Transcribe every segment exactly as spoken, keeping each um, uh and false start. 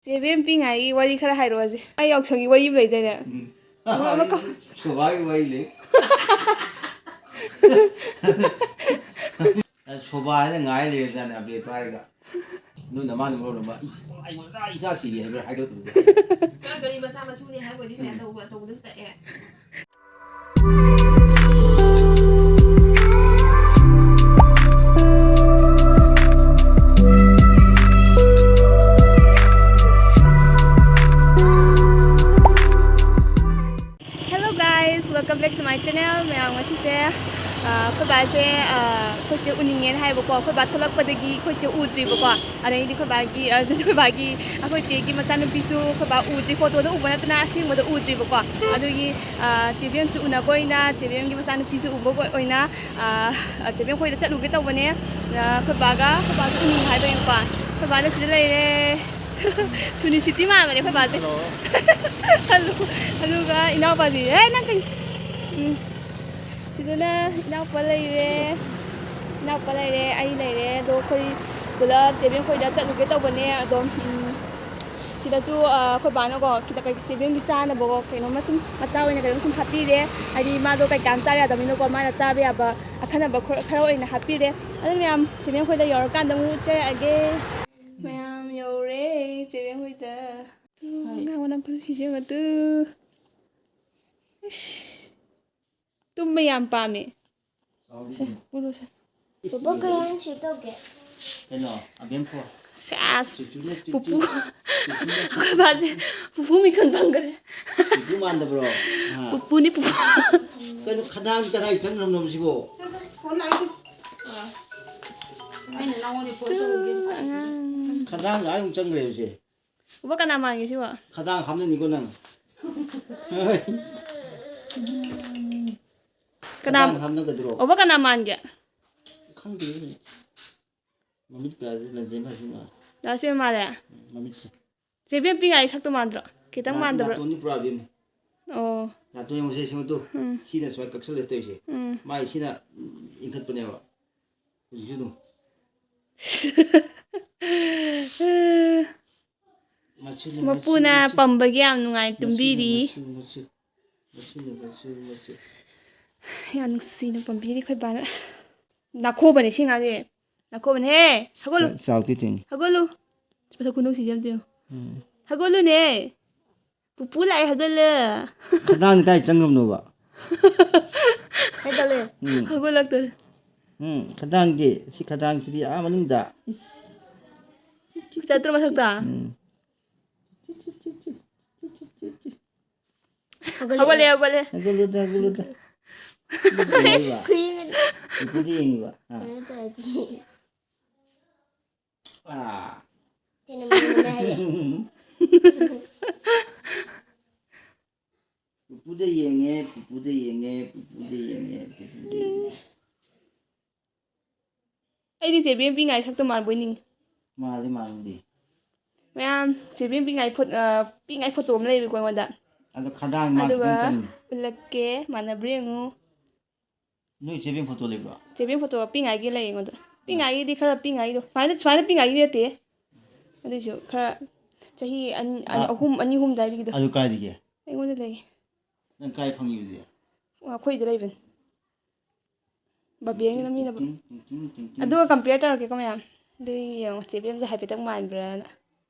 ꯆꯦ ꯕꯦꯝ ꯄꯤꯛꯏꯉꯥꯏꯒꯤ ꯋꯥꯔꯤ ꯈꯔ ꯍꯥꯏꯔꯛꯑꯣꯁꯦ꯫ ꯑꯩ ꯌꯥꯎꯁꯪꯒꯤ ꯋꯥꯔꯤ ꯑꯃ ꯂꯩꯗꯥꯏꯅꯦ? ꯎꯝ꯫ ꯑꯃ, ꯑꯃ ꯀ- ꯁꯣꯕꯥꯒꯤ ꯋꯥꯔꯤ ꯂꯩ꯫ ꯁꯣꯕꯥ ꯍꯥꯏꯅ ꯉꯥꯏ ꯂꯩꯔꯕꯖꯥꯠꯅꯦ ꯑꯕꯦ ꯄꯥꯏꯔꯒ꯫ ꯅꯣꯏ ꯅꯃꯥꯅ ꯃꯔꯣꯜ ꯑꯃ, "ꯏ, ꯑꯩ ꯃꯆꯥ, ꯏꯆꯥ ꯁꯤꯔꯦ" ꯍꯥꯏꯕ꯭ꯔꯥ ꯍꯥꯏꯒꯠꯂꯛꯄꯗꯨꯗ꯫ ꯅꯪ ꯒꯥꯔꯤ ꯃꯆꯥ ꯃꯁꯨꯅꯦ ꯍꯥꯏꯕ ꯑꯣꯏꯗꯤ ꯐꯩ, ꯎꯝ꯫ ꯑꯆꯧꯕ, ꯑꯆꯧꯕꯗ ꯇꯛꯑꯦ꯫ Hello guys, welcome back to my channel. ꯃꯌꯥꯝ, ꯉꯁꯤꯁꯦ, ꯑ, ꯑꯩꯈꯣꯏ ꯕꯥꯁꯦ, ꯑ, ꯑꯩꯈꯣꯏ ꯆꯦ ꯎꯅꯤꯡꯉꯦꯅ ꯍꯥꯏꯕꯀꯣ꯫ ꯑꯩꯈꯣꯏ ꯕꯥ ꯊꯣꯛꯂꯛꯄꯗꯒꯤ ꯑꯩꯈꯣꯏ ꯆꯦ ꯎꯗ꯭ꯔꯤꯕꯀꯣ꯫ ꯑꯗꯩꯗꯤ ꯑꯩꯈꯣꯏ ꯕꯥꯒꯤ, ꯑ, ꯑꯩꯈꯣꯏ ꯕꯥꯒꯤ, ꯑꯩꯈꯣꯏ ꯆꯦꯒꯤ ꯃꯆꯥꯅꯨꯄꯤꯁꯨ ꯑꯩꯈꯣꯏ ꯕꯥ ꯎꯗ꯭ꯔꯤ, ꯐꯣꯇꯣꯗ ꯎꯕ ꯅꯠꯇꯅ ꯑꯁꯦꯡꯕꯗ ꯎꯗ꯭ꯔꯤꯕꯀꯣ꯫ ꯑꯗꯨꯒꯤ, ꯑ, ꯆꯦ ꯕꯦꯝꯁꯨ ꯎꯅꯕ ꯑꯣꯏꯅ, ꯆꯦ ꯕꯦꯝꯒꯤ ꯃꯆꯥꯅꯨꯄꯤꯁꯨ ꯎꯕ ꯑꯣꯏꯅ, ꯑ, ꯆꯦ ꯕꯦꯝ ꯈꯣꯏꯗ ꯆꯠꯂꯨꯒꯦ ꯇꯧꯕꯅꯦ꯫ ꯑ, ꯑꯩꯈꯣꯏ ꯕꯥꯒ, ꯑꯩꯈꯣꯏ ꯕꯥꯁꯨ ꯎꯅꯤꯡꯉꯦ ꯍꯥꯏꯕꯒꯤꯀꯣ꯫ ꯑꯩꯈꯣꯏ ꯕꯥꯅ ꯁꯤꯗ ꯂꯩꯔꯦ꯫ ꯁꯨꯅꯤꯁꯤꯇꯤ ꯃꯥꯟꯕꯅꯦ ꯑꯩꯈꯣꯏ ꯕꯥꯁꯦ꯫ ꯍꯜꯂꯣ꯫ ꯍꯜꯂꯣ꯫ ꯑꯗꯨꯒ ꯏꯅꯥꯎꯄꯥꯗꯤ, "ꯑꯦ, ꯅꯪ ꯀꯩ-," ꯎꯝ꯫ ꯁꯤꯗꯅ ꯏꯅꯥꯎꯄꯥ ꯂꯩꯔꯦ꯫ ꯏꯅꯥꯎꯄꯥ ꯂꯩꯔꯦ, ꯑꯩ ꯂꯩꯔꯦ꯫ ꯑꯗꯣ ꯑꯩꯈꯣꯏ ꯄꯨꯂꯞ ꯆꯦꯕꯦꯝ ꯈꯣꯏꯗ ꯆꯠꯂꯨꯒꯦ ꯇꯧꯕꯅꯦ꯫ ꯑꯗꯣ, ꯎꯝ, ꯁꯤꯗꯁꯨ, ꯑ, ꯑꯩꯈꯣꯏ ꯕꯥꯅꯀꯣ, ꯈꯤꯇ ꯀꯩ-, ꯆꯦꯕꯦꯝꯒꯤ ꯆꯥꯅꯕꯀꯣ, ꯀꯩꯅꯣꯝꯃ ꯁꯨꯝ ꯃꯆꯥ ꯑꯣꯏꯅ ꯀꯩꯅꯣꯝ ꯁꯨꯝ ꯍꯥꯞꯄꯤꯔꯦ꯫ ꯍꯥꯏꯗꯤ ꯃꯥꯗꯣ ꯀꯩꯀꯥ ꯌꯥꯝ ꯆꯥꯕ ꯌꯥꯗꯕꯅꯤꯅꯀꯣ, ꯃꯥꯅ ꯆꯥꯕ ꯌꯥꯕ ꯑꯈꯟꯅꯕ ꯈꯔ, ꯈꯔ ꯑꯣꯏꯅ ꯍꯥꯞꯄꯤꯔꯦ꯫ ꯑꯗꯨ ꯃꯌꯥꯝ ꯆꯦꯕꯦꯝ ꯈꯣꯏꯗ ꯌꯧꯔꯀꯥꯟꯗ ꯑꯃꯨꯛ ꯎꯠꯆꯔꯛꯑꯒꯦ꯫ ꯃꯌꯥꯝ ꯌꯧꯔꯦ ꯆꯦꯕꯦꯝ ꯍꯣꯏꯗ꯫ ꯇꯨ, ꯍꯣꯏ꯫ ꯑꯉꯥꯡ ꯃꯅꯝ ꯈꯨꯅꯨꯡꯁꯤꯁꯦ ꯌꯦꯡꯉꯣ ꯇꯨ꯫ ꯏꯁ꯫ ꯇꯨꯝꯕ ꯌꯥꯝ ꯄꯥꯝꯃꯦ꯫ ꯁꯦ, ꯄꯨꯔꯣꯁꯦ꯫ ꯕꯕꯥ, ꯀꯩ ꯍꯥꯏꯅ ꯁꯤ ꯇꯧꯒꯦ? ꯀꯩꯅꯣ, ꯑꯕꯦꯝ ꯐꯣꯟ꯫ ꯁꯦꯁ꯫ ꯆꯨꯆꯨꯅ ꯆꯨꯆꯨ꯫ ꯄꯨꯄꯨ꯫ ꯆꯨꯆꯨꯅ ꯆꯨꯆꯨ꯫ ꯑꯩꯈꯣꯏ ꯕꯥꯁꯦ ꯄꯨꯄꯨ ꯃꯤꯡꯊꯣꯟ ꯐꯪꯈ꯭ꯔꯦ꯫ ꯄꯨꯄꯨ ꯃꯥꯟꯗꯕ꯭ꯔꯣ? ꯍꯥ? ꯄꯨꯄꯨꯅꯤ, ꯄꯨꯄꯨ꯫ ꯀꯩꯅꯣ, ꯈꯗꯥꯡ ꯀꯗꯥꯏ ꯆꯪꯈ꯭ꯔꯕꯅꯣ ꯁꯤꯕꯣ? ꯁꯦ, ꯁꯦ, ꯐꯣꯟ ꯂꯥꯛꯑꯦ꯫ ꯑꯩꯅ ꯅꯉꯣꯟꯗ ꯐꯣꯟ ꯇꯧꯔꯨꯒꯦ꯫ ꯑꯉꯥꯡ꯫ ꯈꯗꯥꯡ ꯑꯥ ꯌꯧ ꯆꯪꯈ꯭ꯔꯦꯕꯁꯦ꯫ ꯎꯕ ꯀꯅꯥ ꯃꯥꯟꯒꯦ ꯁꯤꯕꯣ? ꯈꯗꯥꯡ ꯍꯥꯞꯅꯅꯤꯀꯣ ꯅꯪ꯫ ꯀꯅꯥ? ꯈꯗꯥꯡ ꯍꯥꯞꯅꯒꯗ꯭ꯔꯣ? ꯎꯕ ꯀꯅꯥ ꯃꯥꯟꯒꯦ? ꯈꯪꯗꯦ꯫ ꯃꯃꯤꯠ ꯀꯥꯁꯦ ꯂꯟꯖꯦꯟ ꯐꯥꯁꯤꯟ ꯃꯥꯜꯂꯦ꯫ ꯂꯟꯖꯦꯟ ꯃꯥꯜꯂꯦ? ꯎꯝ, ꯃꯃꯤꯠꯁꯦ꯫ ꯆꯦꯕꯦꯝ ꯄꯤꯛꯏꯉꯥꯏ ꯁꯛꯇꯣ ꯃꯥꯟꯗ꯭ꯔꯣ? ꯈꯤꯇꯪ ꯅꯥ-, ꯃꯥꯟꯗꯕ꯭ꯔꯣ? ꯅꯥꯇꯣꯟꯗꯤ ꯄꯨꯔꯥ ꯕꯦꯝꯅꯤ꯫ ꯑꯣ꯫ ꯅꯥꯇꯣꯟ ꯌꯦꯡꯉꯨꯁꯦ ꯁꯤꯃꯇꯨ꯫ ꯎꯝ꯫ ꯁꯤꯅ ꯁꯨꯃꯥꯏꯅ ꯀꯛꯁꯜꯂ ꯇꯧꯔꯤꯁꯦ꯫ ꯎꯝ꯫ ꯃꯥꯏ ꯁꯤꯅ, ꯎꯝ, ꯏꯟꯈꯠꯄꯅꯦꯕ꯫ ꯍꯧꯖꯤꯛꯁꯨ ꯑꯗꯨꯝ꯫ ꯃꯄꯨꯅ ꯄꯝꯕꯒꯤ ꯌꯥꯝ ꯅꯨꯡꯉꯥꯏ ꯇꯨꯝꯕꯤꯔꯤ꯫ ꯌꯥꯝ ꯅꯨꯡꯁꯤꯅ ꯄꯝꯕꯤꯔꯤ ꯑꯩꯈꯣꯏ ꯕꯥꯅ꯫ ꯅꯥꯈꯣꯕꯅꯦ ꯁꯤ ꯉꯥꯁꯦ꯫ ꯅꯥꯈꯣꯕꯅꯦ ꯍꯦ꯫ ꯍꯧꯒꯠꯂꯨ꯫ ꯆꯥꯎꯗꯤ ꯇꯤꯡ꯫ ꯍꯧꯒꯠꯂꯨ꯫ ꯃꯁꯛ ꯈꯨꯅꯨꯡꯁꯤꯁꯦ ꯑꯝꯇ ꯌꯦꯡꯉꯨ꯫ ꯎꯝ꯫ ꯍꯧꯒꯠꯂꯨꯅꯦ꯫ ꯄꯨꯄꯨ ꯂꯥꯛꯑꯦ, ꯍꯧꯒꯠꯂꯨ꯫ ꯈꯗꯥꯡꯗꯤ ꯀꯥꯏ ꯆꯪꯉꯝꯅꯣꯕ? ꯀꯩꯗꯧꯔꯦ? ꯎꯝ꯫ ꯍꯧꯒꯠꯂꯛꯇꯣꯔꯦ꯫ ꯎꯝ, ꯈꯗꯥꯡꯗꯤ, ꯁꯤ ꯈꯗꯥꯡꯁꯤꯗꯤ ꯑꯥ ꯃꯅꯨꯡꯗ꯫ ꯏꯁ꯫ ꯆꯠꯇ꯭ꯔꯣ ꯃꯊꯛꯇ? ꯎꯝ꯫ ꯍꯧꯒꯠꯂꯦ, ꯍꯧꯒꯠꯂꯦ꯫ ꯍꯧꯒꯠꯂꯨꯗ, ꯍꯧꯒꯠꯂꯨꯗ꯫ ꯈꯨꯌꯦꯡ ꯑꯃ꯫ ꯄꯨꯄꯨꯗ ꯌꯦꯡꯉꯤꯕ? ꯑꯥ꯫ ꯀꯩꯅꯣ ꯇꯧꯔꯗꯤ꯫ ꯑꯥ꯫ ꯀꯩꯅꯣ ꯃꯥꯅ ꯍꯥꯏꯔꯦ꯫ ꯄꯨꯄꯨꯗ ꯌꯦꯡꯉꯦ, ꯄꯨꯄꯨꯗ ꯌꯦꯡꯉꯦ, ꯄꯨꯄꯨꯗ ꯌꯦꯡꯉꯦ, ꯄꯨꯄꯨꯗ ꯌꯦꯡꯉꯦ꯫ ꯑꯩꯗꯤ ꯆꯦꯕꯦꯝ ꯄꯤꯛꯏꯉꯥꯏ ꯁꯛꯇꯣ ꯃꯥꯟꯕꯣꯏ ꯅꯤꯡꯉꯤ꯫ ꯃꯥꯜꯂꯤ, ꯃꯥꯜꯂꯤꯗꯤ꯫ ꯃꯌꯥꯝ ꯆꯦꯕꯦꯝ ꯄꯤꯛꯏꯉꯥꯏ ꯐꯣꯠ-, ꯑ, ꯄꯤꯛꯏꯉꯥꯏ ꯐꯣꯇꯣ ꯑꯃ ꯂꯩꯕꯀꯣ ꯑꯩꯉꯣꯟꯗ꯫ ꯑꯗꯣ ꯈꯗꯥꯡ ꯃꯥ ꯑꯗꯨꯒ ꯈꯤꯇꯪ ꯆꯟ-, ꯎꯠꯂꯛꯀꯦ, ꯃꯥꯟꯅꯕ꯭ꯔꯥ ꯌꯦꯡꯉꯨ꯫ ꯅꯣꯏ ꯆꯦꯕꯦꯝ ꯐꯣꯇꯣ ꯂꯩꯕ꯭ꯔꯣ? ꯆꯦꯕꯦꯝ ꯐꯣꯇꯣ ꯄꯤꯛꯏꯉꯥꯏꯒꯤ ꯂꯩ ꯑꯩꯉꯣꯟꯗ꯫ ꯄꯤꯛꯏꯉꯥꯏꯒꯤꯗꯤ ꯈꯔ ꯄꯤꯛꯏꯉꯥꯏꯒꯤꯗꯣ꯫ ꯁꯨꯃꯥꯏꯅ, ꯁꯨꯃꯥꯏꯅ ꯄꯤꯛꯏꯉꯥꯏꯒꯤ ꯅꯠꯇꯦ꯫ ꯑꯗꯨꯏꯁꯨ ꯈꯔ ꯆꯍꯤ ꯑꯅꯤ, ꯑꯅꯤ, ꯑꯥ꯫ ꯑꯍꯨꯝ, ꯑꯅꯤ ꯑꯍꯨꯝ ꯑꯗꯨꯋꯥꯏꯗꯒꯤꯗꯣ꯫ ꯑꯗꯨ ꯀꯥꯏꯗꯒꯤ? ꯑꯩꯉꯣꯟꯗ ꯂꯩ꯫ ꯅꯪ ꯀꯥꯏ ꯐꯪꯉꯤꯕꯗꯤ? ꯑꯩꯈꯣꯏꯗ ꯂꯩꯕꯅꯤ꯫ ꯕꯥꯕꯦꯒꯤꯅ ꯃꯤꯅ꯫ ꯇꯤꯡ, ꯇꯤꯡ, ꯇꯤꯡ, ꯇꯤꯡ, ꯇꯤꯡ꯫ ꯑꯗꯨꯒ compare ꯇꯧꯔꯛꯀꯦꯀꯣ ꯃꯌꯥꯝ꯫ ꯑꯗꯨ ꯌꯦꯡꯉꯣ, ꯆꯦꯕꯦꯝꯁꯦ ꯍꯥꯏꯐꯦꯠꯇꯪ ꯃꯥꯟꯕ꯭ꯔꯥꯅ꯫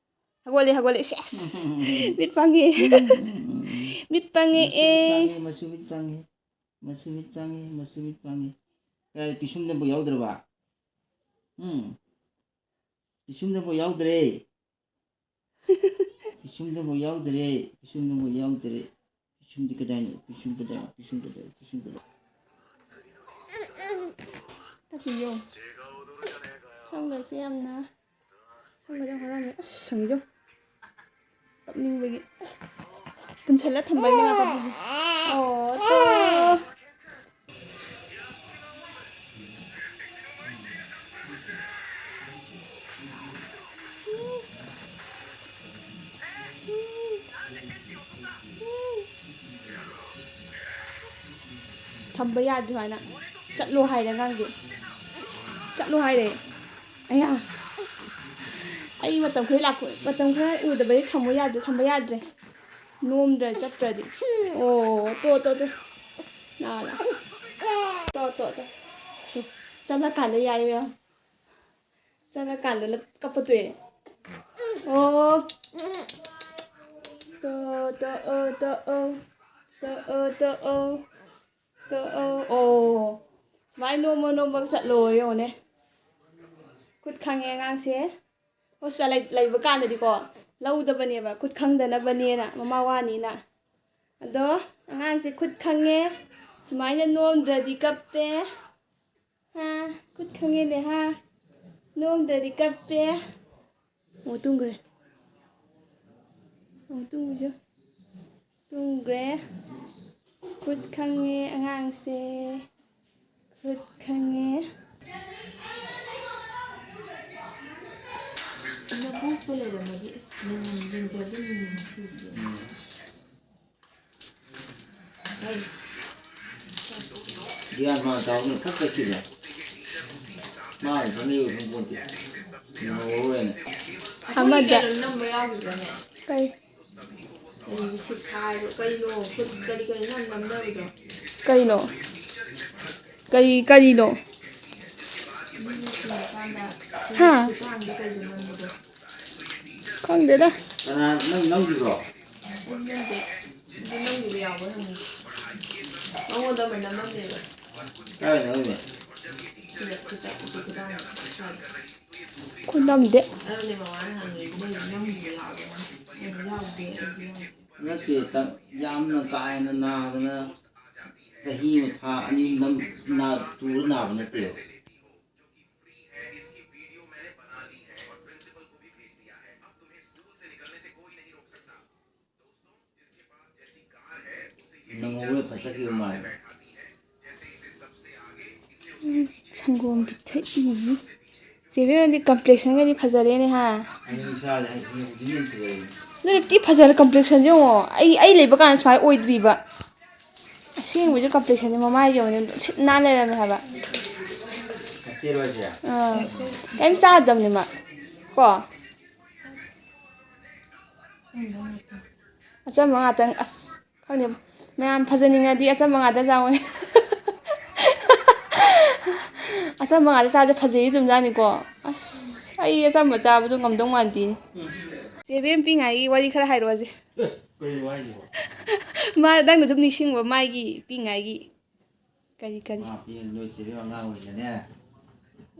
ꯍꯧꯒꯠꯂꯦ, ꯍꯧꯒꯠꯂꯦ꯫ ꯁꯦꯁ! ꯃꯤꯠ ꯄꯥꯡꯉꯦ꯫ ꯃꯤꯠ ꯄꯥꯡꯉꯦ, ꯃꯁꯨ ꯃꯤꯠ ꯑꯦ꯫ ꯄꯥꯡꯉꯦ, ꯃꯁꯨ ꯃꯤꯠ ꯄꯥꯡꯉꯦ꯫ ꯃꯁꯨ ꯃꯤꯠ ꯄꯥꯡꯉꯦ, ꯃꯁꯨ ꯃꯤꯠ ꯄꯥꯡꯉꯦ꯫ ꯀꯥꯏ ꯄꯤꯁꯨꯝꯗꯕꯨ ꯌꯥꯎꯗ꯭ꯔꯕ? ꯎꯝ? ꯄꯤꯁꯨꯝꯗꯕꯨ ꯌꯥꯎꯗ꯭ꯔꯦ꯫ ꯄꯤꯁꯨꯝꯗꯕꯨ ꯌꯥꯎꯗ꯭ꯔꯦ꯫ ꯄꯤꯁꯨꯝꯗꯕꯨ ꯌꯥꯎꯗ꯭ꯔꯦ꯫ ꯄꯤꯁꯨꯝꯗꯤ ꯀꯗꯥꯏꯅꯣ? ꯄꯤꯁꯨꯝ ꯀꯗꯥꯏꯅꯣ? ꯄꯤꯁꯨꯝ ꯀꯗꯥꯏꯅꯣ? ꯄꯤꯁꯨꯝ ꯀꯗꯥꯏꯅꯣ? ꯇꯥꯛꯄꯤꯌꯣ꯫ ꯁꯝꯒꯁꯦ ꯌꯥꯝꯅ, ꯁꯝꯒꯁꯦ ꯌꯥꯝ ꯍꯔꯥꯎꯅ꯫ ꯑꯁ, ꯁꯪꯉꯤꯖꯣ꯫ ꯀꯞꯅꯤꯡꯕꯒꯤ꯫ ꯄꯨꯟꯁꯜꯂ ꯊꯝꯕꯩꯅꯦ ꯃꯥ ꯀꯞꯄꯤꯁꯦ꯫ ꯑꯣ, ꯇꯣ꯫ ꯊꯝꯕ ꯌꯥꯗ꯭ꯔꯤ ꯁꯨꯃꯥꯏꯅ꯫ ꯆꯠꯂꯣ ꯍꯥꯏꯔꯦ ꯑꯉꯥꯡꯁꯦ꯫ ꯆꯠꯂꯣ ꯍꯥꯏꯔꯦ꯫ ꯑꯌꯥ꯫ ꯑꯩ ꯃꯇꯝ ꯈꯔ ꯂꯥꯛꯄ, ꯃꯇꯝ ꯈꯔ ꯎꯗꯕꯗꯤ ꯊꯝꯃꯣ ꯌꯥꯗ꯭ꯔꯦ, ꯊꯝꯕ ꯌꯥꯗ꯭ꯔꯦ꯫ ꯅꯣꯝꯗ꯭ꯔ ꯆꯠꯇ꯭ꯔꯗꯤ꯫ ꯑꯣ, ꯇꯣ, ꯇꯣ, ꯇꯣ꯫ ꯂꯥ, ꯂꯥ꯫ ꯇꯣ, ꯇꯣ, ꯇꯣ꯫ ꯆꯠꯂꯀꯥꯟꯗ ꯌꯥꯏ ꯃꯌꯥꯝ꯫ ꯆꯠꯂꯀꯥꯟꯗꯅ ꯀꯞꯄ ꯇꯣꯛꯑꯦ꯫ ꯑꯣ꯫ ꯇꯣ, ꯇꯣ, ꯑꯣ, ꯇꯣ, ꯑꯣ꯫ ꯇꯣ, ꯑꯣ, ꯇꯣ, ꯑꯣ꯫ ꯇꯣ, ꯑꯣ, ꯑꯣ꯫ ꯁꯨꯃꯥꯏꯅ ꯅꯣꯝꯃ ꯅꯣꯝꯃꯒ ꯆꯠꯂꯣ ꯌꯦꯡꯉꯨꯅꯦ꯫ ꯈꯨꯠ ꯈꯪꯉꯦ ꯑꯉꯥꯡꯁꯦ꯫ ꯍꯣꯁꯄꯤꯇꯥꯜ ꯂꯩ-, ꯂꯩꯕ ꯀꯥꯟꯗꯗꯤꯀꯣ, ꯂꯧꯗꯕꯅꯦꯕ, ꯈꯨꯠ ꯈꯪꯗꯅꯕꯅꯦꯅ, ꯃꯃꯥ ꯋꯥꯅꯤꯅ꯫ ꯑꯗꯣ ꯑꯉꯥꯡꯁꯦ ꯈꯨꯠ ꯈꯪꯉꯦ, ꯁꯨꯃꯥꯏꯅ ꯅꯣꯝꯗ꯭ꯔꯗꯤ ꯀꯞꯄꯦ꯫ ꯍꯥ, ꯈꯨꯠ ꯈꯪꯉꯦꯅꯦ, ꯍꯥ? ꯅꯣꯝꯗ꯭ꯔꯗꯤ ꯀꯞꯄꯦ꯫ ꯑꯣ, ꯇꯨꯝꯈ꯭ꯔꯦ꯫ ꯑꯣ, ꯇꯨꯝꯈ꯭ꯔꯦ꯫ ꯇꯨꯝꯈ꯭ꯔꯦ꯫ ꯈꯨꯠ ꯈꯪꯉꯦ ꯑꯉꯥꯡꯁꯦ꯫ ꯈꯨꯠ ꯈꯪꯉꯦ꯫ ꯅꯕꯣꯛꯇ ꯂꯩꯔꯝꯃꯗꯤ ꯑꯁ ꯅꯪ ꯌꯦꯡꯖꯗꯣꯏꯅꯤꯅꯦ ꯉꯁꯤꯁꯦ꯫ ꯒ꯭ꯌꯥꯟ ꯃꯥꯟ ꯇꯥꯕ ꯅꯨꯃꯤꯠ ꯐꯠ ꯆꯠꯈꯤꯗꯅ꯫ ꯃꯥꯅ ꯈꯪꯉꯤꯕ ꯈꯪꯄꯣꯟꯇꯦ꯫ ꯉꯧꯔꯣꯏꯅ꯫ ꯑꯃꯗ꯫ ꯀꯩꯅꯣ ꯅꯝꯕ ꯌꯥꯎꯈꯤꯕ꯭ꯔꯅꯦ? ꯀꯩ? ꯀꯩꯅꯣ ꯁꯤꯠ ꯍꯥꯏꯕ ꯀꯩꯅꯣ? ꯈꯨꯠ ꯀꯔꯤ ꯀꯔꯤꯅꯣ ꯌꯥꯝ ꯅꯝꯅꯕꯗꯣ? ꯀꯩꯅꯣ? ꯀꯔꯤ, ꯀꯔꯤꯅꯣ? ꯃꯤꯅ ꯁꯤꯔꯀꯥꯟꯗ ꯍꯥ? ꯈꯨꯠꯇ ꯍꯥꯡꯕ ꯀꯩꯗꯣ ꯅꯝꯕꯗꯣ? ꯈꯪꯗꯦꯗ꯫ ꯀꯅꯥ ꯅꯪ ꯅꯝꯈꯤꯕ꯭ꯔꯣ? ꯑꯩ ꯅꯝꯗꯦ꯫ ꯑꯗꯨ ꯅꯝꯈꯤꯕ ꯌꯥꯎꯕ꯭ꯔꯥ ꯍꯪꯉꯤ꯫ ꯃꯉꯣꯟꯗ ꯑꯃ ꯅꯝꯃꯝꯃꯦꯕ꯫ ꯀꯥꯏ ꯅꯝꯃꯝꯃꯤ? ꯁꯤꯗ ꯈꯨꯠꯇ, ꯑꯗꯨ ꯈꯨꯗꯥꯡꯗ꯫ ꯈꯨꯗꯥꯡꯗ꯫ ꯑꯗꯨꯅꯦ ꯃꯃꯥꯅ ꯍꯪꯉꯦ, "ꯅꯪ ꯅꯝꯈꯤꯕ ꯌꯥꯎꯕ꯭ꯔꯥ?" ꯑꯩꯅ, "ꯌꯥꯎꯗꯦ, ꯑꯩꯗꯤ ꯌꯥꯎꯗꯦ꯫" ꯅꯠꯇꯦ, ꯇ-, ꯌꯥꯝꯅ ꯀꯥ ꯍꯦꯟꯅ ꯅꯥꯗꯅ ꯆꯍꯤ ꯑꯃ ꯊꯥ ꯑꯅꯤ ꯑꯍꯨꯝ ꯅꯝ-, ꯅꯥ-, ꯇꯨꯔ ꯅꯥꯕ ꯅꯠꯇꯦꯕ꯫ ꯅꯪꯍꯧꯔꯣꯏ ꯐꯠ ꯆꯠꯈꯤꯕ ꯃꯥꯜꯂꯦ꯫ ꯎꯝ, ꯁꯪꯒꯣꯝ ꯄꯤꯊꯛꯏ꯫ ꯆꯦ ꯕꯦꯝꯃꯗꯤ complexionꯒꯗꯤ ꯐꯖꯔꯦꯅꯦ, ꯍꯥ? ꯑꯩ ꯏꯁꯥꯁꯦ ꯍꯧꯖꯤꯛ ꯍꯧꯖꯤꯛ ꯍꯦꯟꯅ ꯐꯖꯔꯦ꯫ ꯅꯣꯏꯅ ꯊꯤ ꯐꯖꯔꯦ complexionꯁꯦ ꯌꯦꯡꯉꯣ꯫ ꯑꯩ, ꯑꯩ ꯂꯩꯕ ꯀꯥꯟꯗ ꯁꯨꯃꯥꯏꯅ ꯑꯣꯏꯗ꯭ꯔꯤꯕ꯫ ꯑꯁꯦꯡꯕꯩꯁꯨ complexionꯁꯦ ꯃꯃꯥꯏꯁꯦ ꯌꯦꯡꯉꯣꯅꯦ, ꯁꯤꯠ ꯅꯥꯟ ꯂꯩꯔꯝꯃꯦ ꯍꯥꯏꯕ꯫ ꯅꯆꯦꯔꯣ ꯍꯥꯏꯁꯦ? ꯑꯥ꯫ ꯀꯩꯝ ꯆꯥꯗꯕꯅꯦ ꯃꯥ꯫ ꯀꯣ? ꯑꯆꯝꯕ ꯉꯥꯛꯇꯪ꯫ ꯑꯁ, ꯈꯪꯗꯦ, ꯃꯌꯥꯝ ꯐꯖꯅꯤꯡꯉꯗꯤ ꯑꯆꯝꯕ ꯉꯥꯛꯇ ꯆꯥꯎꯋꯦ꯫ ꯑꯆꯝꯕ ꯉꯥꯛꯇ ꯆꯥꯁꯦ ꯐꯖꯩ ꯆꯨꯝꯖꯥꯅꯤꯀꯣ꯫ ꯑꯁ, ꯑꯩ ꯑꯆꯝꯕ ꯆꯥꯕꯗꯣ ꯉꯝꯗꯧ ꯃꯥꯟꯗꯦꯅꯦ꯫ ꯆꯦ ꯕꯦꯝ ꯄꯤꯛꯏꯉꯩꯒꯤ ꯋꯥꯔꯤ ꯈꯔ ꯍꯥꯏꯔꯛꯑꯣꯁꯦ꯫ ꯑꯦ, ꯀꯩꯅꯣ ꯍꯥꯏꯁꯤꯕꯣ? ꯃꯥ ꯅꯪꯅ ꯑꯗꯨꯝ ꯅꯤꯡꯁꯤꯡꯕ ꯃꯥꯒꯤ ꯄꯤꯛꯏꯉꯩꯒꯤ꯫ ꯀꯔꯤ, ꯀꯔꯤ? ꯃꯥ ꯄꯤꯛꯏꯉꯩ ꯅꯣꯏ ꯆꯦ ꯕꯦꯝ ꯑꯉꯥꯡ ꯑꯣꯏꯔꯤꯉꯩꯅꯦ꯫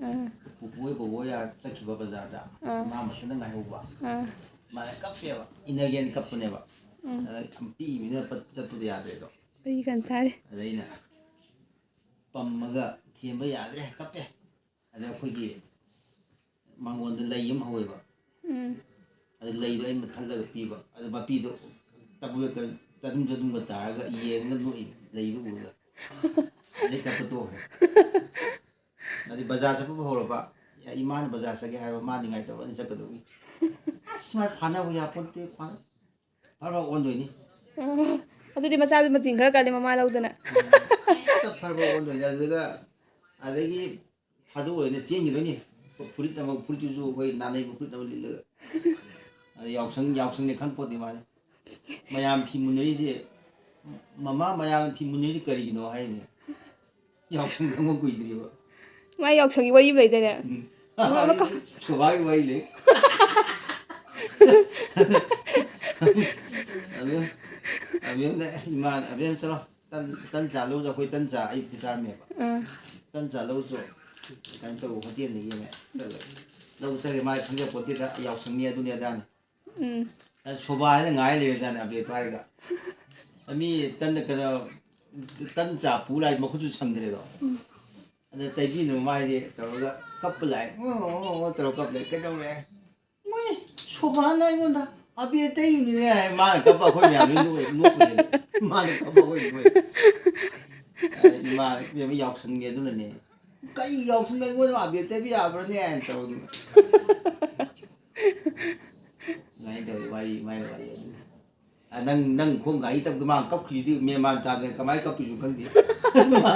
ꯑꯥ꯫ ꯄꯨꯄꯨ ꯍꯣꯏ ꯕꯣꯕꯣ ꯍꯣꯏ ꯑꯥ ꯆꯠꯈꯤꯕ ꯕꯖꯥꯔꯗ꯫ ꯑꯥ꯫ ꯃꯥ ꯃꯊꯟꯇ ꯉꯥꯏꯍꯧꯕ꯫ ꯑꯥ꯫ ꯃꯥꯅ ꯀꯞꯄꯦꯕ꯫ ꯏꯟꯅꯒꯦꯅ ꯀꯞꯄꯅꯦꯕ꯫ ꯎꯝ꯫ ꯑꯗ ꯌꯥꯝ ꯄꯤꯛꯏꯃꯤꯅ ꯄꯠ-, ꯆꯠꯄꯗꯣ ꯌꯥꯗ꯭ꯔꯦꯗꯣ꯫ ꯋꯥꯔꯤ ꯀꯟ ꯇꯥꯔꯦ꯫ ꯑꯗ ꯑꯩꯅ ꯄꯝꯃꯒ ꯊꯦꯝꯕ ꯌꯥꯗ꯭ꯔꯦ, ꯀꯞꯄꯦ꯫ ꯑꯗ ꯑꯩꯈꯣꯏꯒꯤ ꯃꯥꯡꯒꯣꯟꯗ ꯂꯩ ꯑꯃ ꯍꯧꯋꯦꯕ꯫ ꯎꯝ꯫ ꯑꯗ ꯂꯩꯗꯣ ꯑꯩꯅ ꯈꯜꯂꯒ ꯄꯤꯕ꯫ ꯑꯗ ꯃꯄꯤꯗꯣ ꯇꯕꯨ-, ꯇꯗꯨꯝ ꯇꯗꯨꯝꯒ ꯇꯥꯔꯒ ꯌꯦꯡꯉꯒ ꯅꯣꯛꯏ ꯂꯩꯗꯣ ꯎꯔꯒ꯫ ꯑꯗꯩ ꯀꯞꯄ ꯇꯣꯛꯈ꯭ꯔꯦ꯫ ꯑꯗꯩ ꯕꯖꯥꯔ ꯆꯠꯄꯕꯨ ꯍꯧꯔꯕ, ꯏꯃꯥꯅ ꯕꯖꯥꯔ ꯆꯠꯀꯦ ꯍꯥꯏꯕ, ꯃꯥ ꯅꯤꯡꯉꯥꯏ ꯇꯧꯔ ꯑꯩꯅ ꯆꯠꯀꯗꯧꯕꯤ꯫ ꯑꯁ, ꯃꯥ ꯐꯥꯅꯕ ꯌꯥꯄꯣꯟꯇꯦ, ꯐꯥ-, ꯐꯔ ꯐꯔ ꯑꯣꯟꯗꯣꯏꯅꯤ꯫ ꯑꯗꯨꯗꯤ ꯃꯆꯥꯗꯨ ꯃꯆꯤꯡ ꯈꯔ ꯀꯜꯂꯤ, ꯃꯃꯥ ꯂꯧꯗꯅ꯫ ꯍꯦꯛꯇ ꯐꯔ ꯐꯔ ꯑꯣꯟꯗꯣꯏꯅꯤ꯫ ꯑꯗꯨꯒ ꯑꯗꯒꯤ ꯊꯥꯗꯣꯛꯎꯔꯦꯅ ꯆꯦꯟꯈꯤꯗꯣꯏꯅꯤ꯫ ꯐꯨꯔꯤꯠ ꯑꯃ, ꯐꯨꯔꯤꯠꯇꯨꯁꯨ ꯑꯩꯈꯣꯏ ꯅꯥꯅꯩꯕ ꯐꯨꯔꯤꯠ ꯑꯃ ꯂꯤꯠꯂꯒ꯫ ꯑꯗ ꯌꯥꯎꯁꯪ, ꯌꯥꯎꯁꯪꯅꯤ ꯈꯪꯄꯣꯠꯇꯦ ꯃꯥꯗꯤ꯫ ꯃꯌꯥꯝ ꯐꯤ ꯃꯨꯟꯅꯔꯤꯁꯦ, "ꯃꯃꯥ, ꯃꯌꯥꯝ ꯐꯤ ꯃꯨꯟꯅꯔꯤꯁꯦ ꯀꯔꯤꯒꯤꯅꯣ?" ꯍꯥꯏꯔꯤꯅꯦ꯫ ꯌꯥꯎꯁꯪ ꯈꯪꯕ ꯀꯨꯏꯗ꯭ꯔꯤꯕ꯫ ꯃꯥ ꯌꯥꯎꯁꯪꯒꯤ ꯋꯥꯔꯤ ꯑꯃ ꯂꯩꯗꯥꯏꯅꯦ? ꯎꯝ꯫ ꯑꯃ, ꯑꯃ ꯀ- ꯁꯣꯕꯥꯒꯤ ꯋꯥꯔꯤ ꯂꯩ꯫ ꯑꯕꯦꯝ, ꯑꯕꯦꯝꯅ, ꯏꯃꯥꯅ, "ꯑꯕꯦꯝ, ꯆꯠꯂꯣ, ꯇꯟ, ꯇꯟ ꯆꯥ ꯂꯧꯔꯨꯆꯣ", ꯑꯩꯈꯣꯏ ꯇꯟ ꯆꯥ ꯑꯌꯨꯛꯇ ꯆꯥꯔꯝꯃꯦꯕ꯫ ꯑꯥ꯫ "ꯇꯟ ꯆꯥ ꯂꯧꯔꯨꯆꯣ, ꯀꯩꯅꯣ ꯇꯧꯕ ꯍꯣꯇꯦꯜꯗꯒꯤꯅ", ꯆꯠꯂꯒ ꯂꯧ ꯆꯠꯈ꯭ꯔꯦ꯫ ꯃꯥ ꯈꯪꯖꯄꯣꯠꯇꯦꯗ, ꯌꯥꯎꯁꯪꯅꯤ ꯑꯗꯨꯅꯤ ꯑꯗꯥꯅꯤ꯫ ꯎꯝ꯫ ꯑꯗ ꯁꯣꯕꯥ ꯍꯥꯏꯅ ꯉꯥꯏ ꯂꯩꯔꯖꯥꯠꯅꯦ ꯑꯕꯦꯔ ꯄꯥꯏꯔꯒ꯫ ꯃꯤ ꯇꯟ, ꯀꯩꯅꯣ, ꯇꯟ ꯆꯥ ꯄꯨ ꯂꯥꯛꯏ, ꯃꯈꯨꯠꯇꯨ ꯁꯪꯗ꯭ꯔꯦꯗꯣ꯫ ꯎꯝ꯫ ꯑꯗ ꯇꯩꯕꯤꯅ ꯃꯃꯥꯏꯁꯦ ꯇꯧꯔꯒ ꯀꯞꯄ ꯂꯥꯛꯑꯦ꯫ "ꯑꯣ, ꯑꯣ, ꯑꯣ" ꯇꯧꯔꯒ ꯀꯞꯄ ꯂꯥꯛꯑꯦ꯫ "ꯀꯩꯗꯧꯔꯦ?" "ꯃꯣꯏ ꯁꯣꯕꯥꯅ ꯑꯩꯉꯣꯟꯗ ꯑꯕꯦꯔ ꯇꯩꯕꯅꯤꯅꯦ" ꯍꯥꯏ꯫ ꯃꯥꯅ ꯀꯞꯄ ꯑꯩꯈꯣꯏ ꯃꯌꯥꯝ ꯂꯣꯏ ꯅꯣꯛꯑꯦ, ꯅꯣꯛꯄꯁꯦ꯫ ꯃꯥꯅ ꯀꯞꯄ ꯑꯩꯈꯣꯏ ꯅꯣꯛꯑꯦ꯫ ꯑꯗ ꯏꯃꯥ, "ꯏꯕꯦꯝꯃ, ꯌꯥꯎꯁꯪꯅꯤ ꯑꯗꯨꯅꯅꯦ"꯫ "ꯀꯩ ꯌꯥꯎꯁꯪꯗ ꯑꯩꯉꯣꯟꯗ ꯑꯕꯦꯔ ꯇꯩꯕ ꯌꯥꯕ꯭ꯔꯅꯦ?" ꯍꯥꯏꯅ ꯇꯧꯗꯅ꯫ ꯑꯗꯨꯃꯥꯏꯅ ꯇꯧꯋꯤ ꯋꯥꯔꯤ, ꯃꯥꯏ ꯋꯥꯔꯤ ꯑꯗꯨ꯫ ꯑ, ꯅꯪ, ꯅꯪ ꯈꯣꯡ ꯒꯥꯔꯤ ꯇꯞꯇ ꯃꯥ ꯀꯞꯈ꯭ꯔꯤꯗꯨꯗꯤ ꯃꯦꯟ ꯃꯥꯟ ꯇꯥꯗꯅ ꯀꯃꯥꯏꯅ ꯀꯞꯄꯤꯅꯣ ꯈꯪꯗꯦ꯫ ꯃꯥ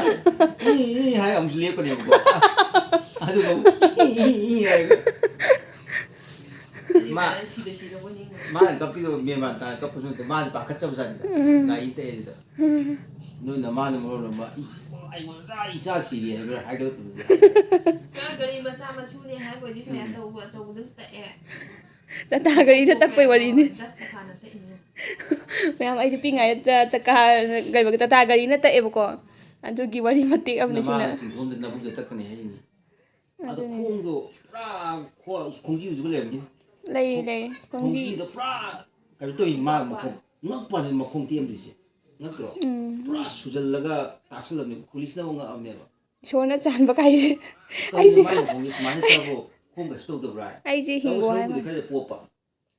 ꯏ, ꯏ ꯍꯥꯏꯔ ꯑꯃꯨꯛꯁꯨ ꯂꯦꯞꯀꯅꯦꯕꯀꯣ꯫ ꯑꯗꯨꯒ ꯑꯃꯨꯛ ꯏ, ꯏ, ꯏ ꯍꯥꯏꯔꯒ꯫ ꯑꯗꯨ ꯃꯥ ꯁꯤꯗ ꯁꯤꯗꯕꯨ ꯅꯤꯡꯉꯨ꯫ ꯃꯥꯅ ꯀꯞꯄꯤꯗꯣ ꯃꯦꯟ ꯃꯥꯟ ꯇꯥꯅ ꯀꯞꯄꯁꯨ ꯅꯠꯇꯦ, ꯃꯥꯅ ꯄꯥꯈꯠꯆꯕ ꯖꯥꯠꯅꯤꯗ꯫ ꯎꯝ꯫ ꯒꯥꯔꯤ ꯇꯛꯑꯦ ꯑꯗꯨꯗ꯫ ꯎꯝ꯫ ꯅꯣꯏ ꯅꯃꯥꯅ ꯃꯔꯣꯜ ꯑꯃ, "ꯏ, ꯑꯩꯉꯣꯟꯗ ꯏꯆꯥ, ꯏꯆꯥ ꯁꯤꯔꯦ" ꯍꯥꯏꯕ ꯍꯥꯏꯒꯠꯂꯛꯄꯗꯨꯗꯤ꯫ ꯒꯥꯔꯤ ꯃꯆꯥ ꯃꯁꯨꯅꯦ ꯍꯥꯏꯕ ꯑꯣꯏꯗꯤ ꯐꯩ, ꯎꯝ꯫ ꯑꯆꯧꯕ, ꯑꯆꯧꯕꯗ ꯇꯛꯑꯦ꯫ ꯇꯥꯇꯥ ꯒꯥꯔꯤꯗ ꯇꯛꯄꯩ ꯋꯥꯔꯤꯅꯤ꯫ ꯗꯁ ꯆꯀꯥꯅ ꯇꯛꯏꯅꯦ꯫ ꯃꯌꯥꯝ, ꯑꯩꯁꯦ ꯄꯤꯛꯏꯉꯩꯗ ꯆꯀꯥ, ꯀꯩꯕ, ꯇꯥꯇꯥ ꯒꯥꯔꯤꯅ ꯇꯛꯑꯦꯕꯀꯣ꯫ ꯑꯗꯨꯒꯤ ꯋꯥꯔꯤ ꯃꯇꯦꯛ ꯑꯃꯅꯤ ꯁꯤꯅ꯫ ꯅꯃꯥꯅ ꯆꯤꯡꯈꯣꯡꯗ ꯅꯕꯨꯛꯇ ꯇꯛꯀꯅꯤ ꯍꯥꯏꯔꯤꯅꯤ꯫ ꯑꯗꯣ ꯑꯗꯨꯅꯦ꯫ ꯈꯣꯡꯗꯣ ꯄꯨꯔꯥ ꯈꯣ-, ꯈꯣꯡꯖꯤꯗꯨꯒ ꯂꯩꯔꯝꯅꯤ꯫ ꯂꯩꯌꯦ, ꯈꯣꯡ-, ꯂꯩꯌꯦ꯫ ꯈꯣꯡꯖꯤ꯫ ꯈꯣꯡꯖꯤꯗꯣ ꯄꯨꯔꯥ ꯀꯩꯅꯣ ꯇꯧꯋꯤ, ꯃꯥ ꯃꯈꯣꯡ ꯉꯛꯄꯅꯤ, ꯃꯈꯣꯡ ꯇꯦꯛꯑꯝꯗ꯭ꯔꯤꯁꯦ꯫ ꯉꯛꯇ꯭ꯔꯣ? ꯎꯝ꯫ ꯄꯨꯔꯥ ꯁꯨꯖꯜꯂꯒ ꯇꯥꯁꯜꯂꯕꯅꯦ, ꯄꯨꯂꯤꯁꯅꯕꯨ ꯉꯛꯑꯕꯅꯦꯕ꯫ ꯏꯁꯣꯔꯅ ꯆꯥꯟꯕ ꯀꯥꯏꯁꯦ꯫ ꯀꯩꯅꯣ ꯑꯩꯁꯦ ꯃꯥꯏ ꯈ-, ꯃꯈꯣꯡꯁꯦ ꯁꯨꯃꯥꯏꯅ ꯇꯧꯔꯕꯣ? ꯈꯣꯡ ꯀꯩꯁꯨ ꯇꯧꯗꯕ꯭ꯔꯥ ꯍꯥꯏ? ꯑꯩꯁꯦ ꯇꯧꯕ ꯍꯤꯡꯒꯣ ꯍꯥꯏ ꯁꯔꯨꯛꯄꯨꯗꯤ ꯃꯥꯜꯂꯦ꯫ ꯈꯔ ꯄꯣꯞꯄ꯫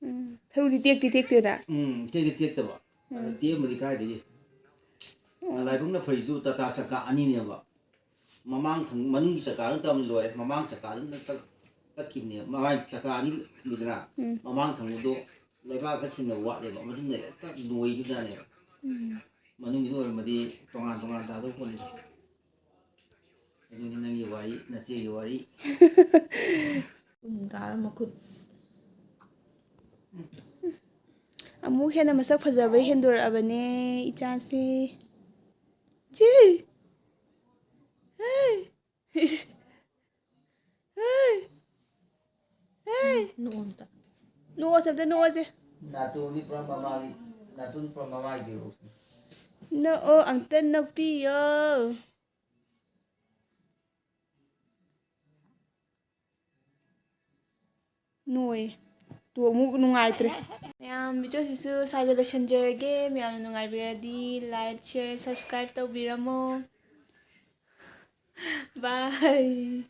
ꯎꯝ, ꯁꯔꯨꯗꯤ ꯇꯦꯛꯇꯤ ꯇꯦꯛꯇꯦꯗ꯫ ꯎꯝ, ꯇꯦꯛꯇꯤ ꯇꯦꯛꯇꯕ꯫ ꯑꯗ ꯎꯝ꯫ ꯇꯦꯛꯑꯝꯃꯗꯤ ꯀꯥꯏꯗꯒꯤ? ꯎꯝ꯫ ꯂꯥꯏꯕꯛꯅ ꯐꯔꯤꯁꯨ ꯇꯥꯇꯥ ꯆꯀꯥ ꯑꯅꯤꯅꯦꯕ꯫ ꯃꯃꯥꯡ ꯊꯪ-, ꯃꯅꯨꯡꯒꯤ ꯆꯀꯥ ꯑꯗꯨꯝ ꯇꯝ ꯂꯣꯏꯔꯦ꯫ ꯃꯃꯥꯡ ꯆꯀꯥ ꯑꯗꯨꯝ ꯇꯛ-, ꯇꯛꯈꯤꯕꯅꯦ꯫ ꯃꯃꯥꯡ ꯆꯀꯥ ꯑꯅꯤ ꯂꯩꯗꯅ, ꯎꯝ꯫ ꯃꯃꯥꯡ ꯊꯪꯕꯗꯣ ꯂꯩꯕꯥꯛꯀ ꯊꯦꯡꯅꯕ ꯋꯥꯠꯂꯦꯕ꯫ ꯃꯅꯨꯡꯗ ꯍꯦꯛꯇ ꯂꯣꯏꯈꯤꯕꯖꯥꯠꯅꯦꯕ꯫ ꯎꯝ꯫ ꯃꯅꯨꯡꯒꯤꯗꯣ ꯑꯣꯏꯔꯝꯃꯗꯤ ꯇꯣꯉꯥꯟ ꯇꯣꯉꯥꯟ ꯇꯥꯗꯧ ꯄꯣꯠꯅꯤ꯫ ꯑꯗꯨꯅꯤ ꯅꯪꯒꯤ ꯋꯥꯔꯤ, ꯅꯆꯦꯒꯤ ꯋꯥꯔꯤ꯫ ꯄꯨꯡ ꯇꯥꯔ ꯃꯈꯨꯠ꯫ ꯑꯃꯨꯛ ꯍꯦꯟꯅ ꯃꯁꯛ ꯐꯖꯕ ꯍꯦꯟꯗꯣꯔꯛꯑꯕꯅꯦ ꯏꯆꯥꯁꯦ꯫ ꯆꯦ! ꯍꯦ! ꯏꯁ! ꯍꯦ! ꯍꯦ! ꯅꯣꯛꯑꯣ ꯑꯝꯇ꯫ ꯅꯣꯛꯑꯣꯁꯦ ꯑꯝꯇ ꯅꯣꯛꯑꯣꯁꯦ꯫ ꯅꯥꯇꯣꯟꯗꯤ ꯄꯨꯔꯥ ꯃꯃꯥꯒꯤ, ꯅꯥꯇꯣꯟ ꯄꯨꯔꯥ ꯃꯃꯥꯒꯤ ꯗꯤꯔꯣꯛꯁꯅꯤ꯫ ꯅꯣꯛꯑꯣ ꯑꯝꯇ ꯅꯣꯛꯄꯤꯌꯣ꯫ ꯅꯣꯏ꯫ ꯇꯨ ꯑꯃꯨꯛ ꯅꯨꯡꯉꯥꯏꯇ꯭ꯔꯦ꯫ ꯃꯌꯥꯝ, ꯚꯤꯗꯤꯑꯣꯁꯤꯁꯨ ꯁ꯭ꯋꯥꯏꯗ ꯂꯣꯏꯁꯤꯟꯖꯔꯒꯦ꯫ ꯃꯌꯥꯝꯅ ꯅꯨꯡꯉꯥꯏꯕꯤꯔꯗꯤ like, share, subscribe ꯇꯧꯕꯤꯔꯝꯃꯣ꯫ Bye꯫